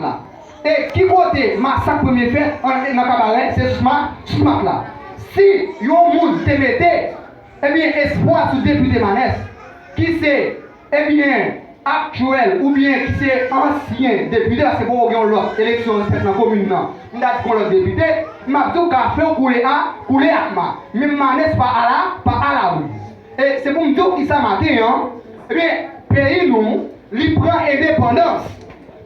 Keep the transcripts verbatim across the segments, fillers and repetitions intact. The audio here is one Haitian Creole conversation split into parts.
la. E ki kote masak premye fèt an, nan Kabarè? Se sou Sma-, sou Smak la. Si yon moun te mete, ebyen, espwa sou depite Manès, ki se, ebyen, aktyèl oubyen ki se ansyen depite, paske poko gen yon lòt eleksyon ki fèt nan komin nan, m ta di gon lòt depite, m ap di w kafe w koule a, koule ak ma. Menm Manès pa ala, pa alabri. E se pou m di w kisa maten an, ebyen, peyi nou, li pran endepandans.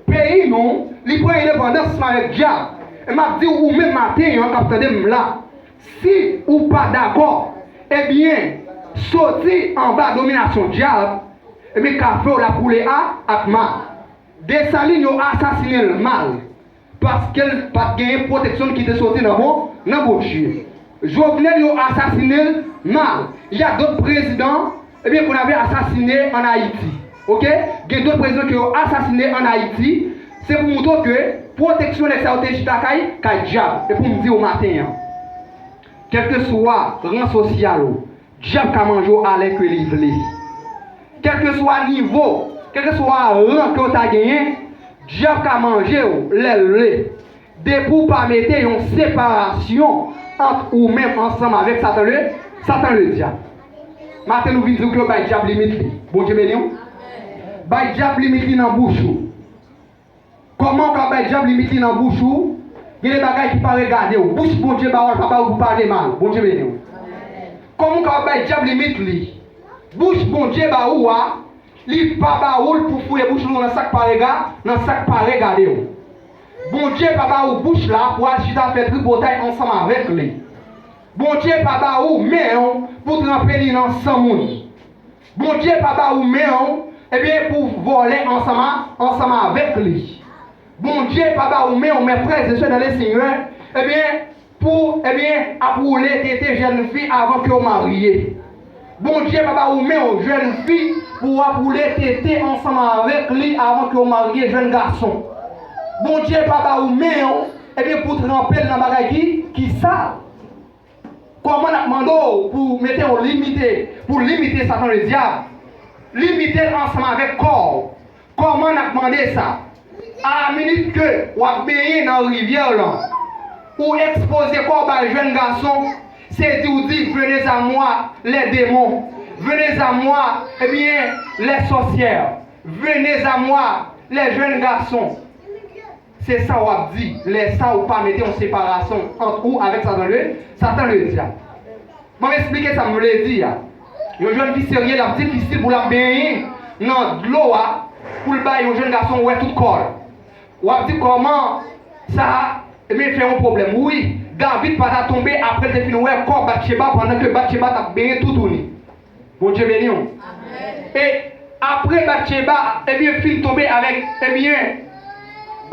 Peyi nou, li pran endepandans ansanm avèk dyab. E m ap di w, ou menm maten an k ap tande m la, si ou pa dakò, ebyen, soti anba dominasyon dyab, ebyen, kafe w l ap koule a ak ma. Desalin yo asasinen l mal, paske l pa t genyen pwoteksyon ki te soti nan bon, nan bon Dye. Jovenel yo asasinen l mal. Y a d'autres présidents, ebyen, qu'on avait assassiné en Haïti. Oke? Gen dòt prezidan ke yo asasinen ann Ayiti. Se pou moutre w ke pwoteksyon nèg sa yo te chita kay, kay dyab. E pou m di w maten an, kèlkeswa ran sosyal ou, dyab ka manje w alè ke li vle. Kèlkeswa nivo, kèlkeswa ran ke w ta genyen, dyab ka manje w lè l vle. Depi w pa mete yon separasyon ant ou menm ansanm avèk Satan le, Satan le dyab. Maten nou vin di w ke w bay dyab limit li. Bondye beni w. Bay dyab limit li nan bouch ou. Kòman w ka bay dyab limit li nan bouch ou? Gen de bagay ki pa regade w. Bouch Bondye ba w, l pa ba w pou pale mal. Bondye beni w. Kòman w ka bay dyab limit li? Bouch Bondye ba ou a, li pa ba ou l pou fouye bouch ou nan sa k pa rega, nan sa k pa regade w. Bondye pa ba ou bouch la pou al chita fè tripotay ansanm avèk li. Bondye pa ba ou men w pou tranpe li nan san moun. Bondye pa ba ou men w, ebyen, pou vòlè ansanm a, ansanm avèk li. Bondye pa ba ou men w, mes frères et sœurs dans le Seigneur, ebyen, pou, ebyen, ap woule tete jèn fi avan ke w marye. Bondye pa ba ou men w, jèn fi, pou w ap woule tete ansanm avèk li avan ke w marye, jèn gason. Bondye pa ba ou men w, ebyen, pou tranpe l nan bagay ki, ki sal. Kòman n ap mande w pou mete w limite, pou limite Satan le dyab? Limite l ansanm avèk kò w. Kòman n ap mande sa? A la minit ke w ap benyen nan rivyè w lan, ou ekspoze kò w bay jèn gason, se di w di, venez à moi les démons, venez à moi, ebyen, les sorcières, venez à moi les jeunes garçons. Se sa w ap di, lè sa ou pa mete yon separasyon ant ou avèk Satan le, Satan le dyab. Ban m esplike sa m vle di a. Yon jèn fi serye, l ap difisil pou l ap benyen nan dlo a, pou l bay yon jèn gason wè tout kò l. W ap di kòman sa, ebyen, fè yon pwoblèm. Wi, David pa ta tonbe apre l te fin wè kò Batcheba pandan ke Batcheba t ap benyen toutouni. Bondye beni w. E apre Batcheba, ebyen, fin tonbe avèk, ebyen,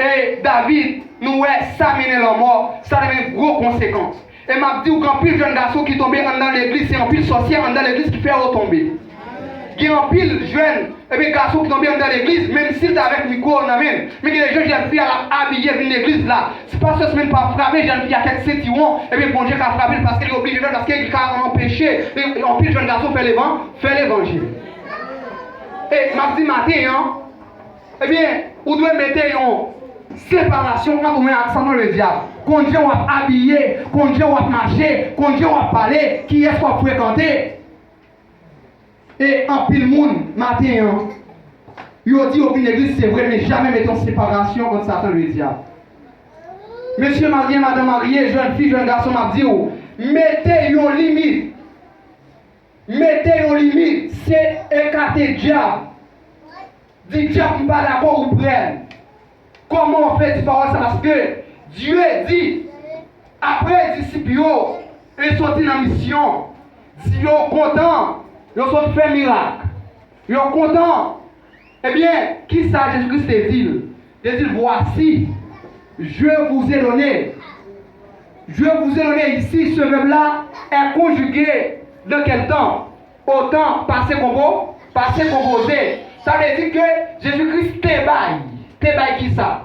e David, nou wè sa mennen lanmò, sa te mennen gwo konsekans. E m ap di w gen anpil jèn gason ki tonbe anndan legliz, se anpil sòsyè anndan legliz ki fè yo tonbe. Gen anpil jèn, ebyen, gason ki tonbe anndan legliz, menm si l t avèk mikwo nan men l. Men gen de jèn, jèn fi a l ap abiye vin legliz la. Si pastè Smen pa frape jèn fi a kèk sentiwon, ebyen, Bondye ka frape l paske li oblije fè l, paske li ka anpeche, e, anpil jèn gason fè levan-, fè levanjil. E m ap di maten an, ebyen, ou dwe mete yon separasyon ant ou menm ak Satan le dyab. Konn jan w ap abiye, konn jan w ap mache, konn jan w ap pale, kiyès w ap frekante. E anpil moun, maten an, yo di yo vin legliz, se vre, men jamè mete yon separasyon ant Satan le dyab. Mesye marye, madanm marye, jèn fi, jèn gason, m ap di w, mete yon limit. Mete yon limit, se ekate dyab. Di dyab, m pa dakò, ou prè m. Kòman w ap fè di pawòl sa? Paske Dye di, apre disip yo te soti nan misyon, di yo kontan, yo sot fè mirak, yo kontan. Ebyen, kisa Jezi Kris te di l? Te di l, voici, je vous ai donné. Je vous ai donné ici, ce verbe-là est conjugué dans quel temps? Au temps passé compo-, passé composé. Sa vle di ke Jezi Kris te bay. Te bay kisa?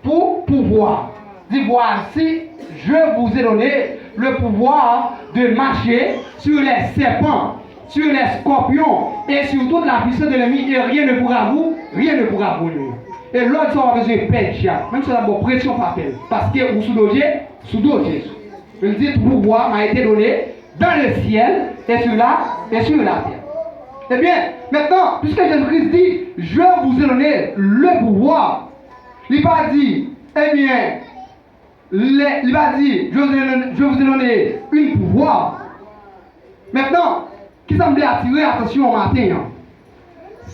Pou pouvwa. Di, voici, je vous ai donné le pouvoir de marcher sur les serpents, sur les scorpions et sur toute la puissance de l'ennemi, et rien ne pourra vous, rien ne pourra vous nuire. E lòd sa w pa bezwen pè dyab. Menm si yo ta ba w presyon, pa pè l. Paske ou sou do Je, sou do Jezi. Men l di, tout pouvwa m'a été donné dans le ciel et sur la, et sur la terre. Ebyen, mentnan, piske Jezi Kris di, je vous ai donné le pouvoir, li pa di, ebyen, lè, li pa di, je vous ai donné, je vous ai donné un pouvoir. Mentnan, kisa m vle atire atansyon an maten an?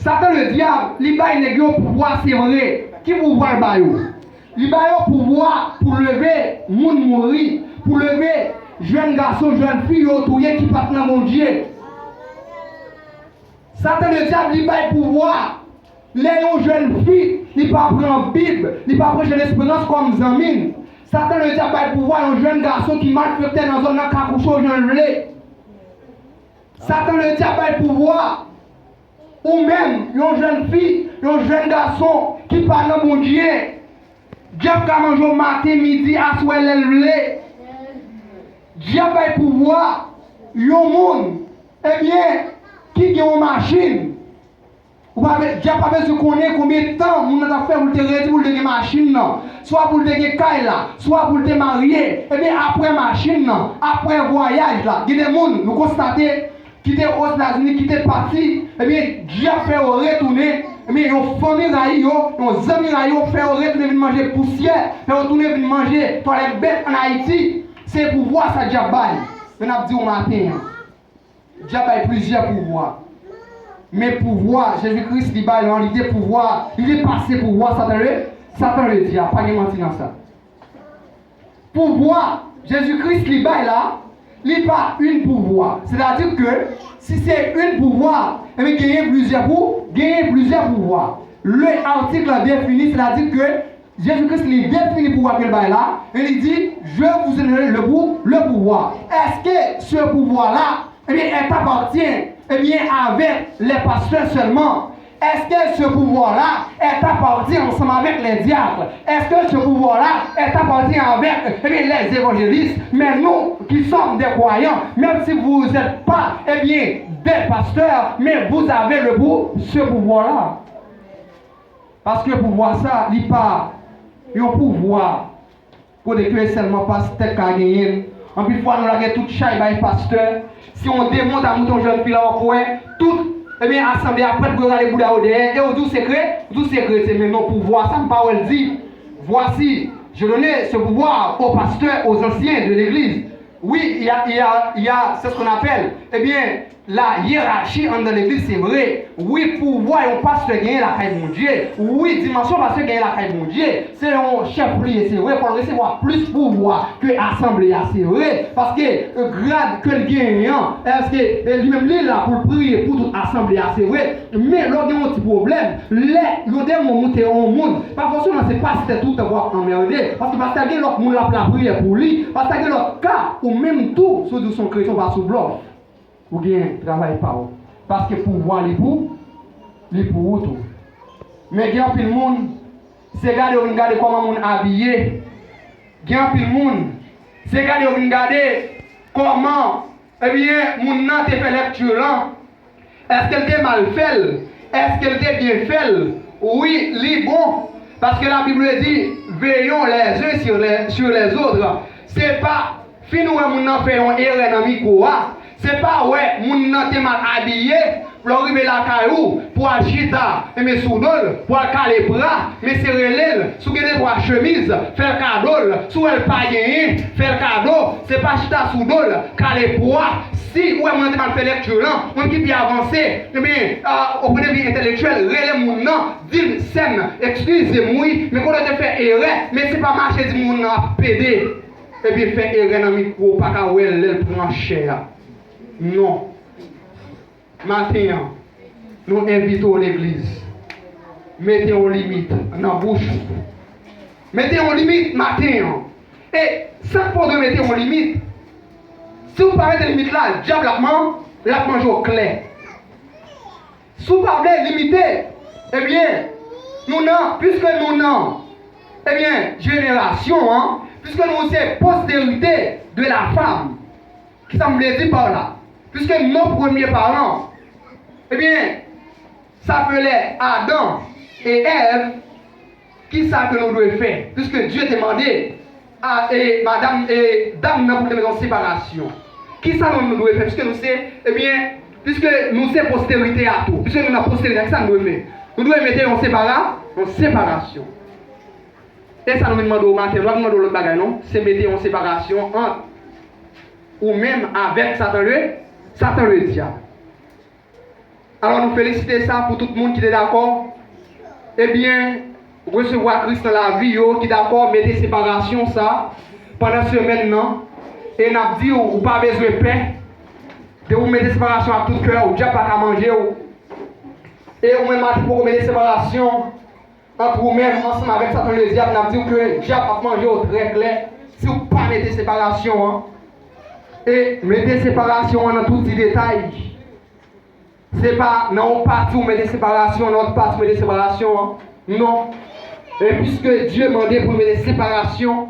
Satan Ledyab, li bay nèg yo pouvwa, se vre. Ki pouvwa l ba yo? Li ba yo pouvwa pou leve moun mouri, pou leve jèn gason, jèn fi yo touye ki pa t nan Bondye. Satan Ledyab, li bay pouvwa. Lè yon jèn fi, li pa pran Bib, li pa pran Jan Esperans kòm zanmi l. Satan Ledyab bay pouvwa yon jèn gason ki malfektè nan zòn nan ka kouche w jan l vle. Satan Ledyab bay pouvwa. Ou menm, yon jèn fi, yon jèn gason ki pa nan Bondye, dyab ka manje w maten, midi, aswè, lè l vle. Dyab bay pouvwa yon moun, ebyen, ki gen yon machin. Ou pa be-, dyab pa bezwen konnen konbyen tan moun nan t ap fè pou l te redi pou l te gen machin nan, swa pou l te gen kay la, swa pou l te marye. Ebyen, apre machin nan, apre vwayaj la, gen de moun, nou konstate, ki te Ozetazini, ki te pati, ebyen, dyab fè yo retounen, ebyen, yon fanmi rayi yo, yon zanmi rayi yo, fè yo retounen vin manje pousyè, fè yo tounen vin manje twalèt bèt ann Ayiti. Se pouvwa sa dyab bay. Men n ap di w maten an. Dyab bay plizyè pouvwa. Men pouvwa Jezi Kris li bay lan, li gen pouvwa, li depase pouvwa Satan le, Satan Ledyab. Pa gen manti nan sa. Pouvwa Jezi Kris li bay la, li pa yon pouvwa. Sètadi ke si se yon pouvwa, ebyen genyen plizyè pou, genyen plizyè pouvwa. Le article la defini, sètadi ke Jezi Kris li defini pouvwa ke l bay la, e li di, je vous ai donné le pou-, le pouvoir. Èske se pouvwa la, ebyen, est appartient, ebyen, avèk lè pastè sèlman? Èske se pouvwa la est appartient ansanm avèk lè dyab? Èske se pouvwa la est appartient avèk, ebyen, lè evanjelis? Men nou ki sòm de kwayan, menm si vous êtes pas, ebyen, de pastè, men vous avez le pou-, se pouvwa la. Paske pouvwa sa, li pa yon pouvwa kote ke sèlman pastè ka genyen l. Anpil fwa, nou lage tout chay bay pastè. Si yon demon ta moute yon jèn fi la, w ap wè tout, ebyen, asanble a prèt pou yo rale bouda yo dèyè, e w di w se kre-, w di w se kretyen, men non, pouvwa sa, m pa wè l di, voici, je donne ce pouvoir aux pasteurs, aux anciens de l'église. Wi, y a, y a, y a, c'est ce qu'on appelle, ebyen, la hiérarchie anndan legliz, se vre. Wi, pouvwa yon pastè genyen lakay Bondye. Wi, dimansyon pastè genyen lakay Bondye. Se yon chèf li ye, se vre, fò l resevwa plis pouvwa ke asanble a, se vre. Paske, e, grad ke l genyen an, èske, e, li menm li la pou l priye pou tout asanble a, se vre. Men lè w gen yon ti pwoblèm, lè yon demon moute yon moun, pa fòseman se pastè toutan pou w ap anmède. Paske pastè gen lòt moun l ap lapriyè pou li. Pastè gen lòt ka, ou menm tou, si w di w se yon kretyen, w pa sou blòf. Ou gen travay pa w. Paske pouvwa li pou, li pou ou tou. Men gen anpil moun, se gade yo vin gade kòman moun abiye. Gen anpil moun, se gade yo vin gade kòman, ebyen, moun nan te fè lèkti lan. Èske l te mal fè l? Èske l te byen fè l? Wi, li bon. Paske Labib di, veillons les uns sur les, sur les autres. Se pa fin wè moun nan fè yon erè nan mikwo a. Se pa wè moun nan te mal abiye, lè w rive lakay ou, pou al chita, enben, sou do l, pou al kale bra, men se rele l, si w gen de twa chemiz, fè l kado l, si w wè l pa genyen, fè l kado, se pa chita sou do l, kale bra. Si ou wè moun nan te mal fè lèkti lan, moun ki pi avanse, ebyen, a, o pwen de vi entèlektyèl, rele moun nan, di l, sè m, eskize m wi, men kote w te fè erè, men se pa mache di moun nan ap pede, ebyen fè erè nan mikwo, w pa ka wè l lè l pran chè a. Non. Maten an, nou envite w legliz. Mete yon limit nan bouch ou. Mete yon limit maten an. E sa k fè w dwe mete yon limit? Si w pa mete limit la, dyab la ap man-, l ap manje w klè. Si w pa vle limite, ebyen, nou nan, piske nou nan, ebyen, jenerasyon an, piske nou se posterite de la femme, kisa m vle di pa la? Puisque nos premiers parents, ebyen, s'appelaient Adam et Ève, Kisa ke nou dwe fè? Piske Dye te mande a, e, madanm, e, dam nan pou te mete yon separasyon. Kisa nou, nou dwe fè? Piske nou se, ebyen, piske nou se posterite a tou. Piske nou nan posterite a, kisa nou dwe fè? Nou dwe mete yon separa-, yon separasyon. E sa nou vin mande w maten, nou pa vin mande w lòt bagay non. Se mete yon separasyon ant ou menm avèk Satan le, Satan le dyab. Alò, nou felisite sa pou tout moun ki te dakò, ebyen, resevwa Kris nan lavi yo, ki dakò mete separasyon sa pandan semèn nan. E n ap di w, ou pa bezwen pè. Depi w mete separasyon ak tout kè w, dyab pa ka manje w. E ou menm ki poko mete separasyon ant ou menm ansanm avèk Satan le dyab, n ap di w ke dyab ap manje w trè klè si w pa mete separasyon an. E mete separasyon an nan tout ti detay. Se pa nan yon pati w mete separasyon, nan lòt pati w mete separasyon an. Non. E piske Dye mande pou nou mete separasyon,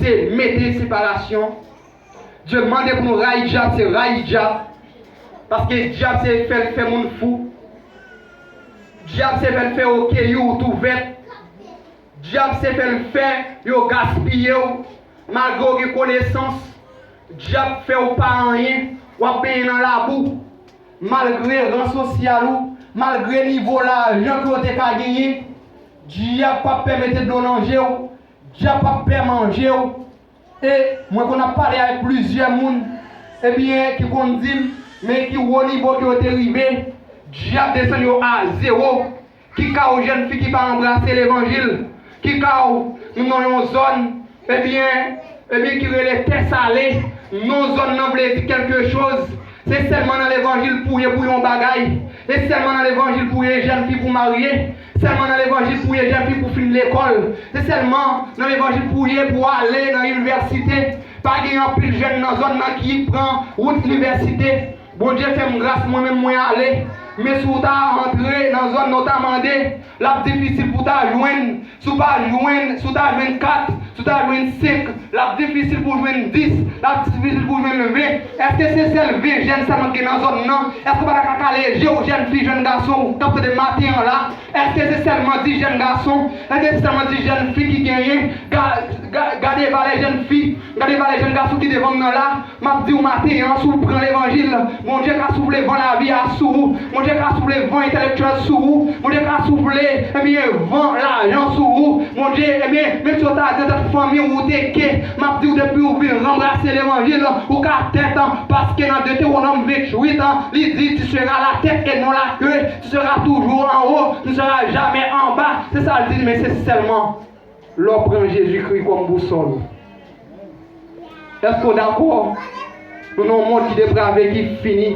se mete separasyon. Dye mande pou nou rayi dyab, se rayi dyab. Paske dyab se fè l fè moun fou. Dyab se fè l fè yo keyi w tou vèt. Dyab se fè l fè yo gaspiye w. Malgre w gen konesans, dyab fè w pa anyen, w ap benyen nan labou. Malgre ran sosyal ou, malgre nivo lajan ke w te ka genyen, dyab p ap pè mete dlo nan je w, dyab p ap pè manje w. E mwen konn ap pale avèk plizyè moun, ebyen, ki konn di m, men ki wo nivo ke yo te rive, dyab desann yo a zewo. Ki ka w jèn fi ki pa anbrase levanjil? Ki ka w, nou nan yon zòn, ebyen, ebyen, ki rele Tè Sale? Non zòn nan vle di kèlke choz. Se sèlman nan levanjil pou w ye pou yon bagay. Se sèlman nan levanjil pou w ye jèn fi pou marye. Sèlman nan levanjil pou w ye jèn fi pou fin lekòl. Se sèlman nan levanjil pou w ye pou w ale nan inivèsite. Pa gen anpil jèn nan zòn nan ki pran wout inivèsite. Bondye fè m gras, mwen menm mwen ale. Men si w ta antre nan zòn nan, w ta mande, l ap difisil pou w ta jwenn. Si w pa jwenn, si w ta jwenn kat, si w ta jwenn senk, l ap difisil pou w jwenn dis, l ap difisil pou w jwenn ven. Èske se sèl ven jèn sèlman ki gen nan zòn nan? Èske w pa ta ka kale je w, jèn fi, jèn gason, k ap tande maten an la? Èske se sèlman dis jèn gason? Èske se sèlman dis jèn fi ki genyen? Ga-, ga-, gade valè jèn fi, gade valè jèn gason ki devan m nan la. M ap di w maten an, si w pran levanjil, Bondye ka soufle van lavi a sou ou. Bondye ka soufle van entèlektyèl sou ou. Bondye ka soufle, ebyen, van lajan sou ou. Bondye, ebyen, menm si yo ta di nan tèt fanmi w ou te ke, m ap di w depi w vin ranbrase levanjil, ou ka tèt, paske nan Detewonòm venntuit, li di, tu seras la tête et non la queue. Tu seras toujours en haut, tu ne seras jamais en bas. Se sa l di, men se sèlman lè w pran Jezikri kòm bousòl. Èske w dakò? Nou nan yon mond ki deprave, ki fini.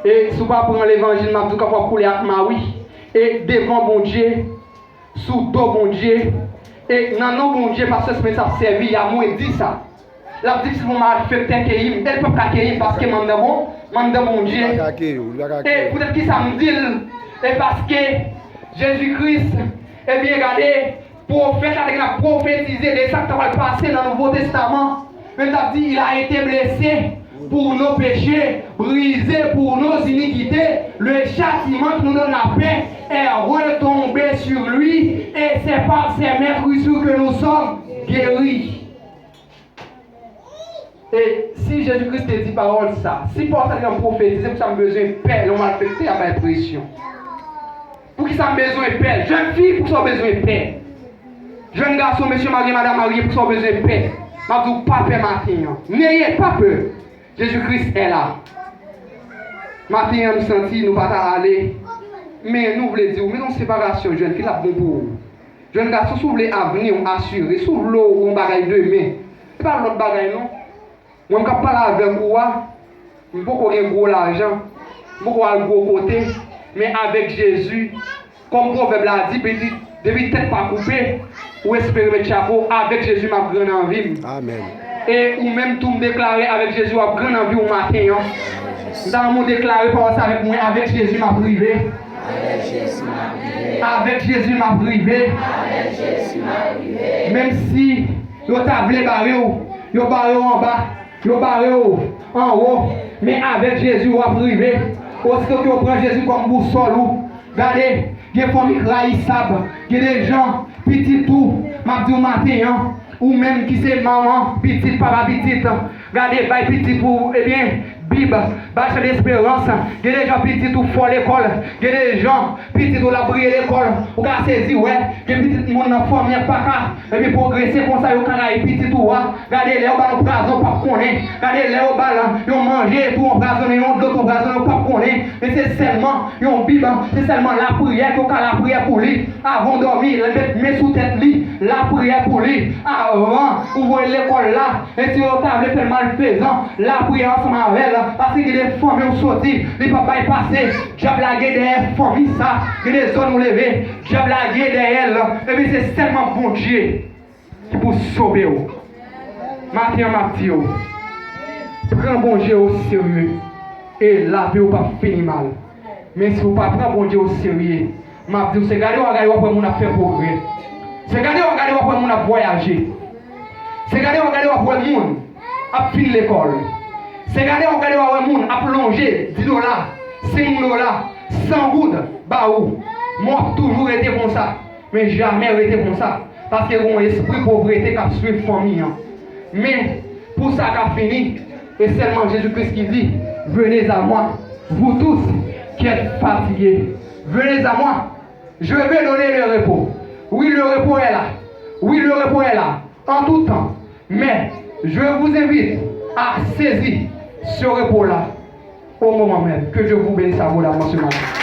E si w pa pran levanjil, m ap di w k ap w ap koule ak mari. E devan Bondye, sou do Bondye, e nan non Bondye, pastè Smith ap sèvi a, mwen di sa. L ap difisil pou malfektè keyi m. E l p ap ka keyi m paske m anndan bon, m anndan Bondye. Li pa ka keyi w, li pa ka keyi w. E poutèt kisa m di l? E paske Jezi Kris, ebyen, gade, pwofèt la te gen ap pwofetize de sa k ta pral pase nan Nouvo Testaman. Men l t ap di, il a été blessé pour nos péchés, brisé pour nos iniquités. Le châtiment qui nous donne la paix est retombé sur lui, et c'est par ses meurtrissures que nous sommes guéris. E si Jezi Kris te di pawòl sa, si pawòl sa te gen pwofetize, poukisa m bezwen pè lè yon malfektè ap bay presyon? Poukisa m bezwen pè? Jèn fi, poukisa w bezwen pè? Jèn gason, mesye marye, madanm marye, poukisa w bezwen pè? M ap di w, pa pè maten an. N'ayez pas peur. Jésus-Christ est là. Maten an, m santi nou pa ta ale, men nou vle di w, men yon separasyon, jèn fi, l ap bon pou ou. Jèn gason, si w vle avni w asire, si w vle w yon bagay demen, se pa lòt bagay non. Mwen, m k ap pale avèk ou a, m poko gen gwo lajan, m poko al gwo kote, men avèk Jezi, kòm pwovèb la di, depi, depi tèt pa koupe, ou espere met chapo, avèk Jezi m ap gran nan vi m. Amèn. E ou menm tou, m deklare avèk Jezi w ap gran nan vi w maten an. M ta renmen w deklare pawòl sa avèk mwen, avèk Jezi m ap rive. Avèk Jezi m ap rive. Avèk Jezi m ap rive. Avèk Jezi m ap rive. Menm si yo ta vle bare w, yo bare w anba, yo bare w anwo, men avèk Jezi w ap rive. Osito ke w pran Jezi kòm bousòl ou, gade, gen fanmi k rayisab, gen de jan pitit ou, m ap di w maten an, ou menm ki se manman, pitit, papa pitit, gade, bay pitit ou, ebyen, Bib, bay chan desperans. Gen de jan pitit ou fò lekòl, gen de jan pitit ou l ap briye lekòl, ou ka sezi wè, gen pitit moun nan fanmi an pa ka, epi pwogrese konsa, yo ka rayi pitit ou a. Gade lè yo ba nou pwazon, w p ap konnen. Gade lè yo ba l yon manje tou, anpwazonnen, yon dlo tou, anpwazonnen, w p ap konnen. Men se sèlman yon Bib, se sèlman lapriyè ke w ka lapriyè pou li. Avan w dòmi, lè met men sou tèt li, lapriyè pou li. Avan ou voye l lekòl la, e si yo ta vle fè l malfezan, lapriyè ansanm avè l. Paske gen de fanmi w soti, li p ap bay pase. Dyab la gen dèyè fanmi sa. Gen de zòn ou leve, dyab la gen dèyè l. Epi se sèlman Bondye ki pou sove w. Maten an, m ap di w, pran Bondye oserye e lavi w p ap fini mal. Men si w pa pran Bondye oserye, m ap di w, se gade w ap gade w ap wè moun ap fè pwogrè. Se gade w ap gade w ap wè moun ap vwayaje. Se gade w ap gade w ap wè moun ap fin lekòl. Se gade w ap gade w ap wè moun ap lonje dis dola, senk dola, san goud ba ou. Men w ap toujou rete konsa. Men jamè rete konsa, paske gen yon espri povrete k ap swiv fanmi an. Men, pou sa ka fini, e sèlman Jezi Kris ki di, venez à moi, vous tous qui êtes fatigués, venez à moi, je vais donner le repos. Oui, le repos est là. Oui, le repos est là, en tout temps. Mais je vous invite à saisir ce repos-là au moment même. Que Dieu vous bénisse abondamment ce matin.